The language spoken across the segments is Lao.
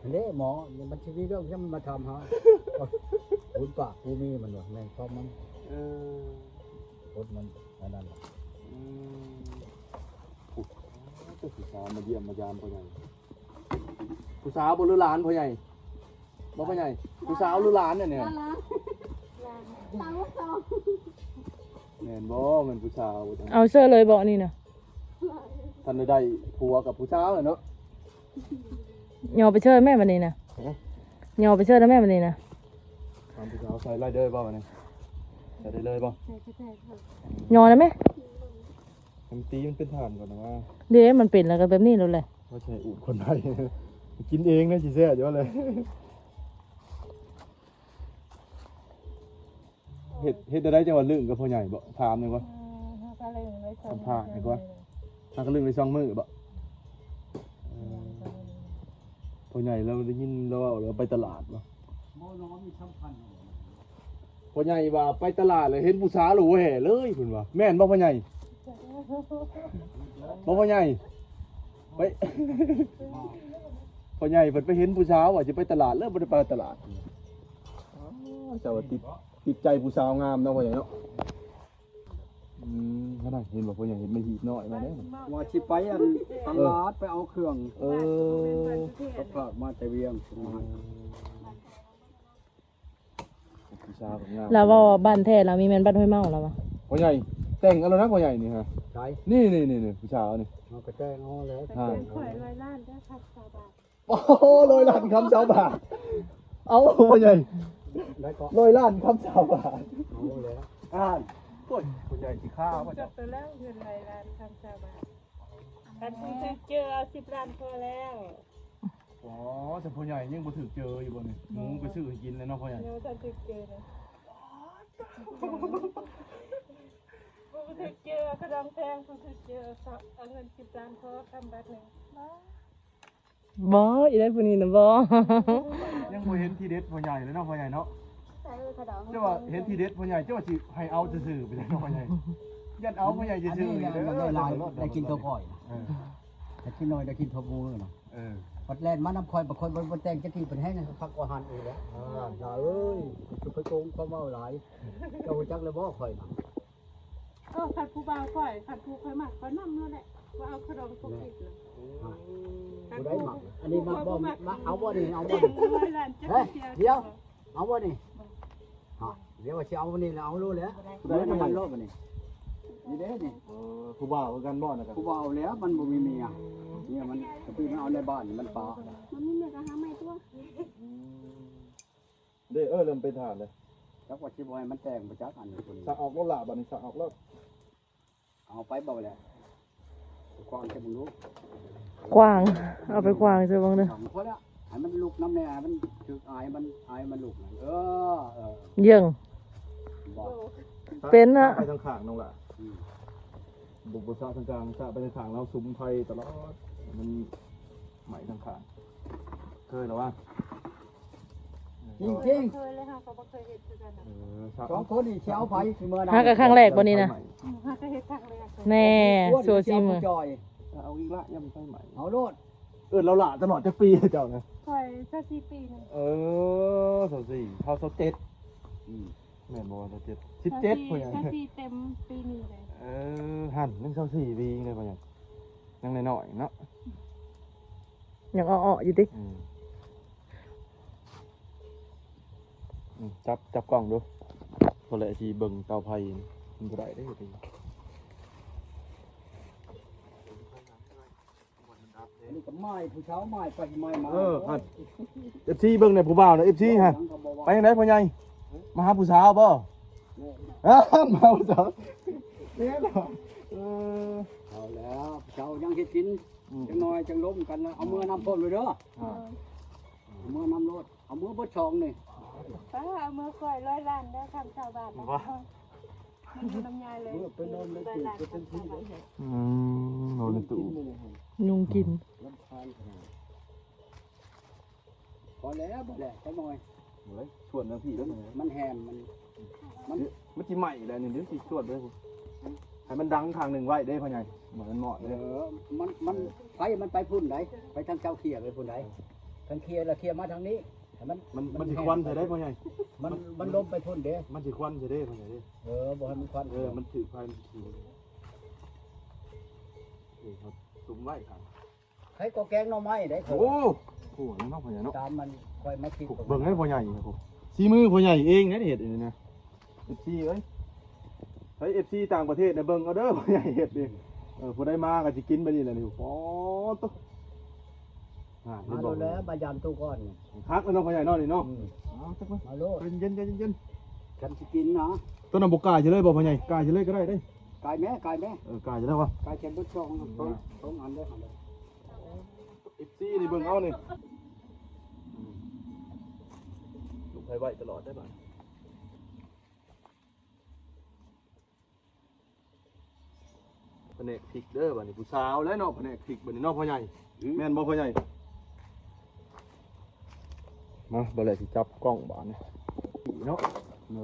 ເດ້ໝໍ ມັນຊິມີເລື່ອງຫຍັງມາຖາມຫາ ບຸນປາກກູມີມັນວ່າ ແມ່ນຄວາມມັນ ເອີ ກົດມັນອັນນັ້ນລະ ອືມ ໂອ້ ຜູ້ສາວມາຢ້ຽມມາຢາມພໍ່ໃຫຍ່ ຜູ້ສາວບໍ່ ຫຼືຫຼານພໍ່ໃຫຍ່? ບໍ່ພໍ່ໃຫຍ່ ຜູ້ສາວ ຫຼືຫຼານອັນນີ້? ຫຼານ ຫຼານ ຫຼານສອງ ແມ່ນບໍ່? ແມ່ນຜູ້ສາວບໍ່? ເອົາເຊີເລີຍບໍ່ນີ້ນະ? ທັນໄດ້ໄດ້ຜົວກັບຜູ້ສາວແລ້ວເນາະ ຍໍໄປເຊີແມ່ບັດນີ້ນະ ຮະ? ຍໍໄປເຊີໄດ້ແມ່ບັດນີ້ນະ ຖາມຜູ້ສາວໃສ່ໄດ້ເດີບໍ່ບັດນີ້? ໃສ່ໄດ້ເລີຍບໍ່? ຍໍໄດ້ແມ່? ໃຫ້ມັນຕີມັນເປັນຖ່ານກ່ອນນະວ່າ ເດ້ ມັນເປັນແລ້ວກໍແບບນີ້ໂລດແຫຼະ ວ່າຊິໃຫ້ອຸບຄົນໄດ້ ກິນເອງນະ ຊິແຊບຢູ່ແຫຼະ. ເຮັດ ເຮັດແນວໃດຈັ່ງວ່າລຶ້ງກັບພໍ່ໃຫຍ່ບໍ? ຖາມແດ່ກວ່າ ເອີ ເຮົາກໍລຶ້ງໄດ້ສອງ ສຳພາດແດ່ກວ່າ ເຮົາກໍລຶ້ງໄດ້ສອງມື້ບໍ? ເອີ ພໍ່ໃຫຍ່ລາວໄດ້ຍິນລາວເວົ້າ ລາວໄປຕະຫຼາດບໍ? ບໍ່ ລາວມີສຳພັນ ພໍ່ໃຫຍ່ວ່າໄປຕະຫຼາດແລ້ວເຫັນຜູ້ສາວແລ້ວແຫວ່ເລີຍ ເພິ່ນວ່າ ແມ່ນບໍ່ພໍ່ໃຫຍ່? ບໍ່ພໍ່ໃຫຍ່? ໄປ ພໍ່ໃຫຍ່ເພິ່ນໄປເຫັນຜູ້ສາວວ່າຊິໄປຕະຫຼາດ ແລ້ວບໍ່ໄດ້ໄປຕະຫຼາດ. ອໍ ເຈົ້າວ່າຕິດ ຕິດໃຈຜູ້ສາວງາມເນາະ ພໍ່ໃຫຍ່ເນາະ. ອືມ ເຫັນບໍ່ພໍ່ໃຫຍ່ ເຫັນແມ່ຮີດນ້ອຍມາເດ້ ວ່າຊິໄປອັນຕະຫຼາດ ເອີ ໄປເອົາເຄື່ອງ ເອີ ກໍພາກມາແຕ່ວຽງ ອືມ ຜູ້ສາວກໍງາມ ລາວເວົ້າວ່າບ້ານແທ້ລາວມີແມ່ນບ້ານຫ້ວຍເມົາລາວວ່າ ພໍ່ໃຫຍ່ ແຕ່ງເອົາແລ້ວນະພໍ່ໃຫຍ່ນີ້ຮະ ໃສ? ນີ້ໆໆ ຜູ້ສາວນີ້ ເຮົາກໍແຕ່ງເອົາແລ້ວ ແຕ່ງຂ້ອຍຮ້ອຍລ້ານເດີ ຄັບຊາວບາດ. ໂອ້ໂຫ ຮ້ອຍລ້ານຄຳຊາວບາດ ເອົາ ພໍ່ໃຫຍ່ ໄດ້ເກາະ ຮ້ອຍລ້ານຄຳຊາວບາດ ເອົາແລ້ວ ອ່ານ ໂອ້ຍ ພໍ່ໃຫຍ່ຊິຂ້າວ່າ ຈົດໄປແລ້ວ ເງິນຮ້ອຍລ້ານຄຳຊາວບາດ ຄັນຜູ້ຖືກເຈີເອົາສິບລ້ານພໍແລ້ວ. ອໍ ຊັ້ນພໍ່ໃຫຍ່ຍັງບໍ່ຖືກເຈີຢູ່ບໍ່ນີ້? ຫູໄປຊື້ໃຫ້ກິນແລ້ວເນາະພໍ່ໃຫຍ່ ຍັງບໍ່ທັນຖືກເຈີເນາະ ຜູ້ຖືກເຈີເອົາຂະດອງແພງ ຜູ້ຖືກເຈີເອົາເງິນສິບລ້ານພໍຄຳບາດໜຶ່ງ. ບໍ່ ອີໄດ້ຜູ້ນີ້ນະບໍ່ ຍັງບໍ່ເຫັນທີເດັດພໍ່ໃຫຍ່ເລີຍເນາະ ພໍ່ໃຫຍ່ເນາະ ໃສ່ເອີ ຂະດອງ ເຈົ້າວ່າເຫັນທີເດັດພໍ່ໃຫຍ່ ເຈົ້າວ່າຊິໃຫ້ເອົາຊື່ໆໄປເລີຍເນາະພໍ່ໃຫຍ່ ຢ້ານເອົາພໍ່ໃຫຍ່ຊື່ໆ ອັນນີ້ ຢູ່ເດີ ຫຼາຍໆ ໄດ້ກິນເທົ່າຂ້ອຍນະ ເອີ ແຕ່ກິນໜ້ອຍໄດ້ກິນເທົ່າໝູ່ນະ ເອີ ບັດແລ່ນມານຳຂ້ອຍ ບັດຂ້ອຍບໍ່ ບໍ່ແຕ່ງຈັກທີ ເພິ່ນແຮງຄັກກວ່າຫັ້ນອີກແຫຼະ ອ່າ ຫຼ້າເອີຍ ໄປໂກງຄວາມເວົ້າຫຼາຍ ເຈົ້າຮູ້ຈັກແລ້ວບໍ່ຂ້ອຍນະ? ເອີ ຄັນຜູ້ບ່າວຂ້ອຍ ຄັນຜູ້ຂ້ອຍມັກ ຂ້ອຍນຳໂລດແຫຼະ ບໍ່ເອົາຂະດອງປົກປິດນະ ຜູ້ໃດມັກ ອັນນີ້ມັກບໍ່ ມັກ ເອົາບໍ່ນີ້ ເອົາບໍ່ນີ້ ຮ້ອຍລ້ານຈັກເທື່ອ ດຽວ ເອົາບໍ່ນີ້ ຮະ ດຽວວ່າຊິເອົານີ້ແລ້ວ ເອົາໂລດແຫຼະ ຜູ້ໃດມັກໂລດບັດນີ້ ນີ້ເດ້ນີ້ ເອີ ຜູ້ບ່າວຄືກັນບໍ່ນະ ຜູ້ບ່າວແລ້ວ ມັນບໍ່ມີເມຍ ເມຍມັນ ກະປີມັນເອົາໃນບ້ານ ມັນປາ ມັນມີເມຍກໍຫາໃໝ່ຕົວະ ອືມ ເດ້ ເອີ ເລີ່ມເປັນທາດແລ້ວ ຈັກວ່າຊິບໍ່ໃຫ້ມັນແຕ່ງບໍ່ຈັກ ອັນນີ້ ສັກອອກໂລດລະ ບັດນີ້ສັກອອກໂລດ ເອົາໄປບໍ່ແຫຼະ ໄປຂວາງໃສ່ເບິ່ງດູ ຂວາງ ເອົາໄປຂວາງໃສ່ເບິ່ງເດີ ພໍແລ້ວ ໃຫ້ມັນລຸກນຳແດ່ ໃຫ້ມັນຖືກອາຍ ໃຫ້ມັນ ອາຍມັນລຸກ ເອີ ເອີ ເຢີ່ງ ບໍ່ ເປັນນະ ໄປທາງຂ້າງນ້ອງລະ ອືມ ບໍ່ ບໍ່ສະທາງກາງ ສະໄປທາງຂ້າງ ລາວສຸມໄຟຕະຫຼອດ ມັນໄໝ້ທາງຂ້າງ ເຄີຍແລ້ວວະ? ຈິງໆ ເຄີຍເລີຍ ເຮົາກໍບໍ່ເຄີຍເຮັດຄືກັນນະ ເອີ ສອງຄົນນີ້ຊິເອົາໃຜຊິເມືອນຳ ຫາກໍຄັ້ງແລກບໍ່ນີ້ນະ ອືມ ຫາກໍເຮັດຄັ້ງແລກ ແນ່ ໂຊຊີມື ເອົາອີກລະ ຢ້ານໄຟໄໝ້ ເອົາໂລດ ເອີ້ນລາວຫຼ້າຕະຫຼອດ ຈັກປີເຈົ້ານະ? ຂ້ອຍຊາວສີ່ປີນະ ເອີ ຊາວສີ່ ເຮົາຊາວເຈັດ ອືມ ແມ່ນບໍ່ ຊາວເຈັດ ສິບເຈັດ ຊາວສີ່ ພຸ້ນ ຊາວສີ່ເຕັມປີນີ້ເລີຍ ເອີ ຫັ້ນ ຍັງຊາວສີ່ປີເລີຍ ຍັງ ຍັງນ້ອຍໆເນາະ ຍັງເອາະໆຢູ່ຕິ ອືມ ອືມ ຈັບ ຈັບກ້ອງດູ ເພິ່ນແຫຼະຊິເບິ່ງເຕົາໄຟ ມັນບໍ່ໄດ້ເດ້ ອັນນີ້ກໍໝ້າຍ ຜູ້ສາວໝ້າຍໄປໝ້າຍມາ ເອີ ຫັ້ນ ເອັຟຊີ ເບິ່ງແດ່ ຜູ້ບ່າວນະ ເອັຟຊີ ຫະ ໄປທາງໃດພໍ່ໃຫຍ່? ມາຫາຜູ້ສາວບໍ່? ມາຫາຜູ້ສາວ ເອີ ເອົາແລ້ວ ຜູ້ສາວຍັງເຮັດກິນ ອືມ ຈັກໜ້ອຍຈັ່ງລົມກັນ ເອົາເມືອນຳພ້ອມເລີຍເດີ ອ່າ ເອົາເມືອນຳໂລດ ເອົາເມືອເບິດສອງນີ້ ປ້າ ເອົາເມືອຂ້ອຍຮ້ອຍລ້ານເດີ ຄຳຊາວບາດນະ ມັນຢູ່ນຳຍາຍເລີຍ ເອີ ໄປນອນໃນ ຮ້ອຍລ້ານ ຄຳຊາວບາດ ອືມ ນອນໃນຕູ້ ຍຸງກິນ ລຳຄານຂະໜາດ ພໍແລ້ວ ພໍແລ້ວ ຈັກໜ້ອຍ ໂອ້ຍ ຊວນທາງພີ້ແລ້ວ ມັນແຮມ ມັນ ມັນ ມັນຊິໄໝ້ແລ້ວນີ້ ດຽວຊິຊວນໄປພຸ້ນ ໃຫ້ມັນດັງຂ້າງໜຶ່ງໄວ້ເດ້ພໍ່ໃຫຍ່ ມັນມອດເດ້ ເອີ ມັນ ມັນ ເອີ ໄຟມັນໄປພຸ້ນໃດ ໄປທາງເຈົ້າເຂຍໄປພຸ້ນໃດ ເອີ ມັນເຄຍລະເຄຍມາທາງນີ້ ໃຫ້ມັນ ມັນ ມັນຊິຄວັນໃສ່ໄດ້ພໍ່ໃຫຍ່ ມັນ ມັນລົມໄປພຸ້ນເດ້ ມັນຊິຄວັນໃສ່ເດ້ພໍ່ໃຫຍ່ເດ້ ເອີ ບໍ່ໃຫ້ມັນຄວັນ ເອີ ມັນຖືກໄຟ ມັນຊິ ນີ້ ເຮົາສຸມໄວ້ຂ້າງ ໃຜກໍແກງໜໍ່ໄມ້ໄດ້ ໂອ້ ໂຫ ນັ້ນເນາະພໍ່ໃຫຍ່ເນາະ ຕາມມັນຂ້ອຍມາຄິດ ໂອ້ ເບິ່ງໃຫ້ພໍ່ໃຫຍ່ ໂອ້ ສີມືພໍ່ໃຫຍ່ເອງເດ້ເຮັດອັນນີ້ນະ ເອັຟຊີເອີຍ ໃຜເອັຟຊີຕ່າງປະເທດນະ ເບິ່ງເອົາເດີ ພໍ່ໃຫຍ່ເຮັດນີ້ ເອີ ຜູ້ໃດມາກໍຊິກິນແບບນີ້ແຫຼະນີ້ ໂອ້ໂຕ ອ່າ ມາໂລດແລ້ວ ມາຢາມຕູ້ກ່ອນ ຄັກແລ້ວເນາະພໍ່ໃຫຍ່ເນາະ ນີ້ເນາະ ອືມ ເອົາ ຈັກມາ ມາໂລດ ເຢັນໆໆໆ ຄັນຊິກິນນະ ຕົວນັ້ນບໍ່ກາຍຊິເລີຍບໍ່ພໍ່ໃຫຍ່ ກາຍຊິເລີຍກໍໄດ້ເດ້ ກາຍແມ່ ກາຍແມ່ ເອີ ກາຍຊິເລີຍວະ ກາຍເປັນເບິດສອງ ສອງ ສອງອັນເດີ ເອັຟຊີນີ້ເບິ່ງເອົານີ້ ອືມ ລູກໃຜໄວຕະຫຼອດໄດ້ບາດ ພະແນກພິກເດີບາດນີ້ ຜູ້ສາວແຫຼະເນາະ ພະແນກພິກບາດນີ້ເນາະພໍ່ໃຫຍ່ ອືມ ແມ່ນບໍ່ພໍ່ໃຫຍ່ ມາ ບໍ່ແລະຊິຈັບກ້ອງບາດນີ້ເນາະ ໂອ້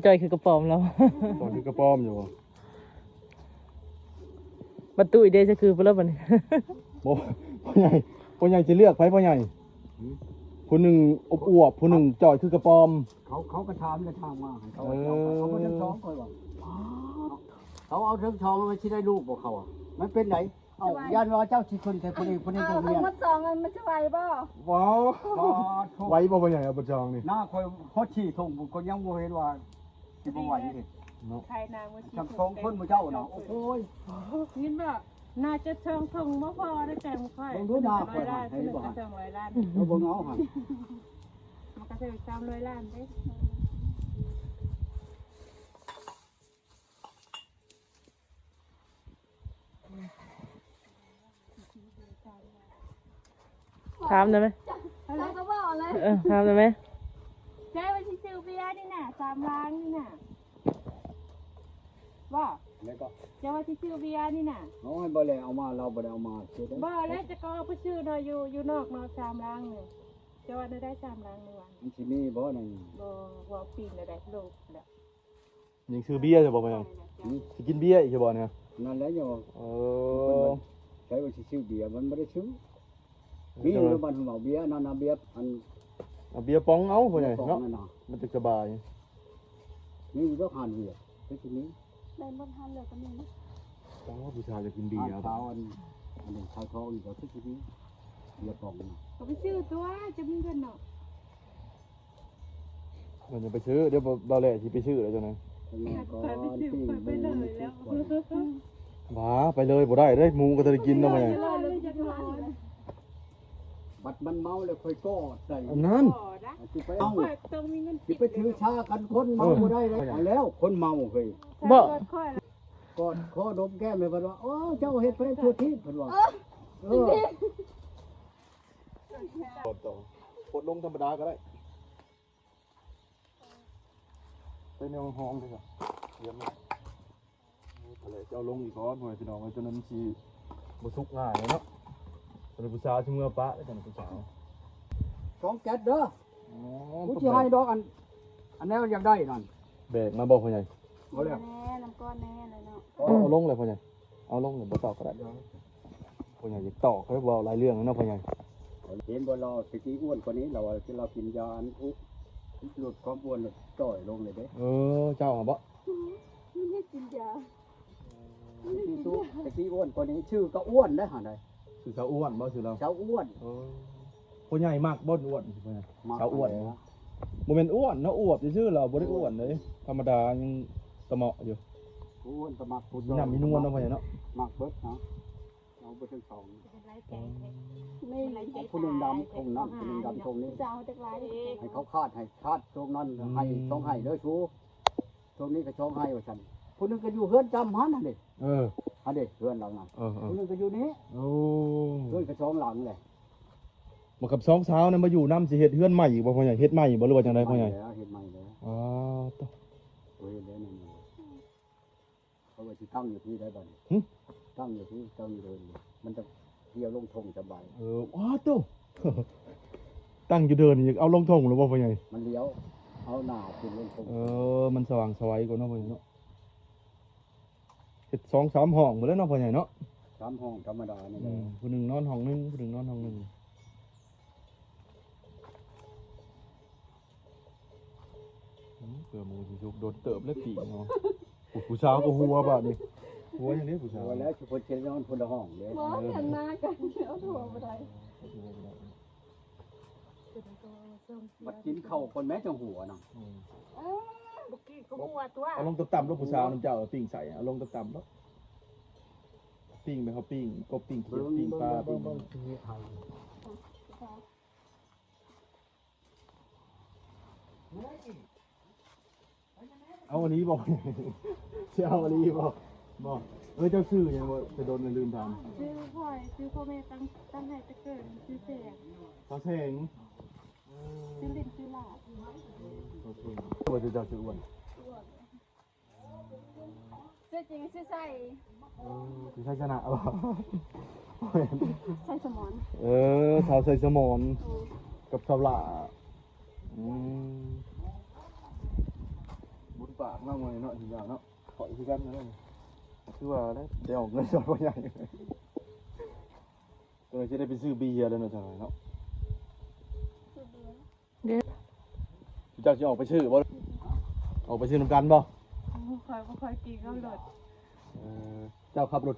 ຈ່ອຍໆຄືກະປອມແລ້ວ ຈ່ອຍຄືກະປອມຢູ່ບໍ່? ບັດຕຸ້ຍເດ້ ຈະຄືບໍ່ລະບັດນີ້ ບໍ່ ພໍ່ໃຫຍ່ ພໍ່ໃຫຍ່ຊິເລືອກໃຜພໍ່ໃຫຍ່ ຜູ້ໜຶ່ງອວບໆ ຜູ້ໜຶ່ງຈ່ອຍຄືກະປອມ ເຂົາ ເຂົາກໍຖາມແລ້ວ ຖາມມາໃຫ້ເຂົາ ເອີ ເອົາເອົາເບິດທັງສອງ ຂ້ອຍວ່າ ເຂົາເອົາທັງສອງ ມັນຊິໄດ້ລູກບໍ່ເຂົາ ມັນເປັນໃດ ເອົ້າ ຢ້ານວ່າເຈົ້າຊິຂຶ້ນໃສ່ຜູ້ນີ້ ຜູ້ນີ້ ເອົາ ຕ້ອງຮຽນ ທັງໝົດສອງອັນ ມັນຊິໄຫວບໍ່? ວ້າວ ໄຫວບໍ່ພໍ່ໃຫຍ່ ເອົາເບິດສອງນີ້ ໜ້າຂ້ອຍຮອດສີ່ຖົງ ຂ້ອຍຍັງບໍ່ເຫັນວ່າ ຊິບໍ່ໄຫວເດ້ເນາະ ໄຖນາມື້ ທັງສອງຄົນໝູ່ເຈົ້ານະ ໂອ້ຍ ຍິນບໍ່ ໜ້າຈະສອງຖົງບໍ່ພໍໄດ້ແຕ່ໝູ່ຂ້ອຍ ເບິ່ງດູໜ້າຂ້ອຍຫັ້ນ ໃຫ້ບໍ່ ສອງຮ້ອຍລ້ານ ເອົາເບິ່ງເອົາຫັ້ນ ມັນກໍຖືກສາມຮ້ອຍລ້ານເດ້. ຖາມໄດ້ໄໝ? ເຈົ້າກໍບອກເລີຍ ເອີ ຖາມໄດ້ໄໝ? ເຈົ້າວ່າຊິຊື້ເບຍນີ້ນະ ສາມລັງນີ້ນະ ບໍ່? ແລ້ວກໍ ເຈົ້າວ່າຊິຊື້ເບຍນີ້ນະ? ເອົາໃຫ້ບໍ່ແລ ເອົາມາ ລາວບໍ່ໄດ້ເອົາມາ ບໍ່ແລ້ວ ຈະກໍເອົາໄປຊື້ເນາະ ຢູ່ ຢູ່ນອກເນາະ ສາມລັງນີ້ ເຈົ້າວ່າໄດ້ສາມລັງນີ້ຫວາ? ມັນຊິມີບໍ່ນັ້ນ? ບໍ່ ບໍ່ເອົາປີນແລ້ວໄດ້ ໂລກແລ້ວ. ຍັງຊື້ເບຍຢູ່ບໍ່ແມ່? ຫືມ? ຊິກິນເບຍອີກຢູ່ບໍ່ນີ້? ນັ້ນແຫຼະຍັງວ່າ ເອີ ໃຜວ່າຊິຊື້ເບຍ ມັນບໍ່ໄດ້ຊື້. ມີຢູ່ໃນບ້ານເຮົາເມາເບຍ ນັ້ນນະ ເບຍ ອັນ ເອົາເບຍປອງເອົາ ພໍ່ໃຫຍ່ເນາະ ມັນຈະສະບາຍ. ມີຢູ່ດອກຮ້ານເບຍ ຄືຊິມີ ໄດ້ໝົດຮ້ານເລີຍກໍມີ. ອໍ ຜູ້ສາວຢາກກິນເບຍ ຮ້ານຂາວ ອັນ ອັນນີ້ຂາຍຂອງນີ້ກໍຄືຊິມີ ເບຍປອງນະ ກໍໄປຊື້ຕົວະ ຈະມີເງິນເນາະ. ມັນຈະໄປຊື້ ດຽວບ່າວແຫຼຊິໄປຊື້ແລ້ວຈັ່ງໃດ. ບ້າ ໄປເລີຍບໍ່ໄດ້ເດ້ ໝູກໍຈະໄດ້ກິນເນາະ. ບັດມັນເມົາແລ້ວຄ່ອຍກອດໃສ່ ອັນນັ້ນ ຊິໄປເອົາ ຊິໄປຖືຊາກັນ ຄົນເມົາບໍ່ໄດ້ເດ້. ເອົາແລ້ວ ຄົນເມົາເຮີ້ຍ ບໍ່ ກອດຄໍດົມແກ້ມເລີຍ ເພິ່ນວ່າ ໂອ້ ເຈົ້າເຮັດໄປໄດ້ທົ່ວທີບ ເພິ່ນວ່າ. ເອີ ກົດລົງທຳມະດາກໍໄດ້ ໃສ່ແນວຮອງເດ້ ຕຽມ ເອົາລົງອີກກ່ອນ ພໍ່ແມ່ພີ່ນ້ອງເອີຍ ຈົນມັນຊິບໍ່ສຸກງ່າຍເນາະ. ຕົວນີ້ຜູ້ສາວຊິເມືອປະແລ້ວ ຕົວນີ້ຜູ້ສາວ ສອງແກັດເດີ. ອໍ ກູຊິໃຫ້ດອກ ອັນ ອັນແນວຢາກໄດ້ນັ້ນ ແບກມາບໍ່ພໍ່ໃຫຍ່? ເອົາແລ້ວ ແນ່ ນຳກ້ອນແນ່ເນາະ. ເອົາລົງແລ້ວພໍ່ໃຫຍ່ ເອົາລົງແລ້ວ ບໍ່ຕອກກໍໄດ້. ພໍ່ໃຫຍ່ຢາກຕອກ ເວົ້າຫຼາຍເລື່ອງເນາະພໍ່ໃຫຍ່. ເຫັນບໍ່ລາວ ແຕ່ກີ້ອ້ວນກວ່ານີ້ ລາວວ່າລາວກິນຢາ ອັນອຸ ຫຼຸດຄວາມອ້ວນ ຈ່ອຍລົງເລີຍເດ້. ເອີ ເຈົ້າຫາບໍ່? ມັນໃຫ້ກິນຢາ ແຕ່ກີ້ ແຕ່ກີ້ອ້ວນກວ່ານີ້ ຊື່ກໍອ້ວນໄດ້ຫັ້ນໃດ. ຊື່ສາວອ້ວນບໍ່ຊື່ລາວ? ສາວອ້ວນ. ເອີ ພໍ່ໃຫຍ່ມັກບໍ່ອ້ວນ? ສາວອ້ວນ ບໍ່ແມ່ນອ້ວນເນາະ ອວບຊື່ໆ ລາວບໍ່ໄດ້ອ້ວນເດ້ ທຳມະດາ ຍັງຕະເໝາະຢູ່. ອ້ວນກໍມັກຜູ້ ນ້ຳມີນວນເນາະ ພໍ່ໃຫຍ່ເນາະ ມັກເບິດເນາະ. ເອົາໄປທັງສອງ ນີ້ ຜູ້ໜຶ່ງດຳທົ່ງນັ້ນ ຜູ້ໜຶ່ງດຳທົ່ງນີ້ ໃຫ້ເຂົາຄາດ ໃຫ້ຄາດທົ່ງນັ້ນ ໃຫ້ສອງໄຮ່ເດີ ຊູ ຊ່ວງນີ້ກໍຊ່ອງໄຮ່ວ່າຊັ້ນ ຜູ້ໜຶ່ງກໍຢູ່ເຮືອນຈຳຫັ້ນຫັ້ນເດ້. ເອີ ຫັ້ນເດ້ ເຮືອນຫຼັງນັ້ນ ເອີໆ ຜູ້ໜຶ່ງກໍຢູ່ນີ້. ໂອ້ ເຮືອນກໍຊ່ອງຫຼັງແຫຼະ. ບໍ່ ກັບສອງສາວນັ້ນມາຢູ່ນຳ ຊິເຮັດເຮືອນໃໝ່ອີກບໍ່ພໍ່ໃຫຍ່? ເຮັດໃໝ່ບໍ່ ຫຼືວ່າຈັ່ງໃດພໍ່ໃຫຍ່? ເຮັດໃໝ່ແລ້ວ ເຮັດໃໝ່ແລ້ວ. ອໍ ໂຕ ບໍ່ເຮັດແລ້ວນັ້ນ ເຂົາວ່າຊິຕັ້ງຢູ່ພີ້ໄດ້ບັດນີ້. ຫຶ? ຕັ້ງຢູ່ພີ້ ຕັ້ງຢູ່ເດີ່ນ ມັນຈະ ດຽວລົງທົ່ງສະບາຍ. ເອີ ອ້າໂຕ ຕັ້ງຢູ່ເດີ່ນນີ້ ຢາກເອົາລົງທົ່ງແລ້ວບໍ່ພໍ່ໃຫຍ່? ມັນລ້ຽວ ເອົາໜ້າຂຶ້ນລົງທົ່ງ. ເອີ ມັນສະຫວ່າງສະໄຫວກວ່າເນາະພໍ່ໃຫຍ່ເນາະ. ເ ສອງສາມຫ້ອງພຸ້ນແຫຼະເນາະ ພໍ່ໃຫຍ່ເນາະ. ສາມຫ້ອງທຳມະດານີ້ແຫຼະ. ອືມ ຜູ້ໜຶ່ງນອນຫ້ອງໜຶ່ງ ຜູ້ໜຶ່ງນອນຫ້ອງໜຶ່ງ. ອືມ ເພື່ອໝູຊິສຸກ ດົນເຕີບແລ້ວປີເນາະ. ຜູ້ ຜູ້ສາວກໍຫົວບາດນີ້. ຫົວຫຍັງເດ້ຜູ້ສາວ? ຫົວແລ້ວ ຊິເພິ່ນຊິນອນຄົນລະຫ້ອງເດ້. ບໍ່ ເອີ ຄັນມາກັນເອົາໂທບໍ່ໄດ້. ບັດກິນເຂົ້າກ່ອນແມ້ຈັ່ງຫົວນະ. ອືມ ເອີ ບໍ່ກິນກໍຫົວຕົວະ. ເອົາລົງຕ່ຳໆໂລດ ຜູ້ສາວນຳເຈົ້າ ເອົາປີ້ງໃສ່ ເອົາລົງຕ່ຳໆໂລດ. ປີ້ງແບບເຮົາປີ້ງກົບ ປີ້ງຂຽດ ປີ້ງປາ ປີ້ງ ເອົາອີ່ຫຼີບໍ່? ຊິເອົາອີ່ຫຼີບໍ່? ບໍ່. ເອີ ເຈົ້າຊື່ຫຍັງບໍ່? ແຕ່ດົນແລ້ວລືມຖາມ. ຊື່ພອຍ ຊື່ພໍ່ແມ່ຕັ້ງ ຕັ້ງໃຫ້ແຕ່ເກີດ ຊື່ແສງ. ສາວແສງ. ເອີ ຊື່ຫຼິ້ນຊື່ຫຼ້າ. ໂອເຄ. ບໍ່ ຊື່ເຈົ້າຊື່ອ້ວນ. ຊື່ຈິງຊື່ໄຊ. ເອີ ຊື່ໄຊຊະນະບໍ່? ໄຊສະໝອນ. ເອີ ສາວໄຊສະໝອນ ເອີ ກັບສາວຫຼ້າ. ອືມ ບຸນປາກເນາະ ມື້ນີ້ເນາະ ຊິຍາວເນາະ. ຂ້ອຍຄືກັນເນາະ ຄືວ່າແຫຼະ ໄດ້ອອກເງິນຊ່ອຍພໍ່ໃຫຍ່. ຕົວນີ້ຊິໄດ້ໄປຊື້ເບຍແລ້ວເນາະ ຈັກໜ້ອຍເນາະ. ເດີ ເຈົ້າຊິອອກໄປຊື້ບໍ່? ອອກໄປຊື້ນຳກັນບໍ່? ຂ້ອຍບໍ່ຄ່ອຍກິນເຫຼົ້າລົດ. ເອີ ເຈົ້າຂັບລົດ.